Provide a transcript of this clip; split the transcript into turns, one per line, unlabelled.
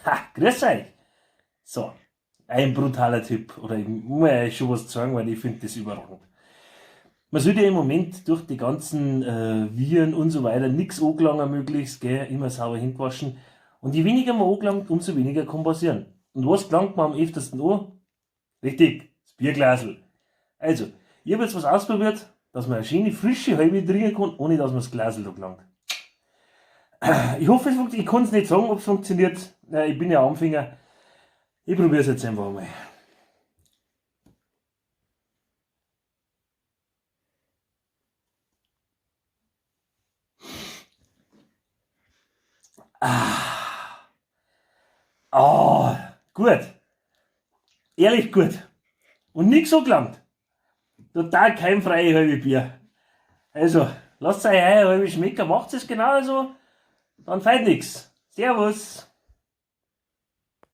Ha, grüß euch! So, ein brutaler Tipp, oder ich muss euch schon was zeigen, weil ich finde das überragend. Man sollte ja im Moment durch die ganzen Viren und so weiter nix angelangen möglichst, gell? Immer sauber hingewaschen. Und je weniger man angelangt, umso weniger kann passieren. Und was gelangt man am öftersten an? Richtig, das Bierglasl. Also, ich hab jetzt was ausprobiert, dass man eine schöne frische halbe trinken kann, ohne dass man das Glasl da gelangt. Ich hoffe, es funktioniert. Ich kann's nicht sagen, ob's funktioniert. Ich bin ja Anfänger. Ich probier's jetzt einfach mal. Ah. Oh, gut. Ehrlich gut. Und nix so gelangt. Total keimfreie halbe Bier. Also, lasst euch eure halbe schmecken, macht es genauso, dann fehlt nix. Servus.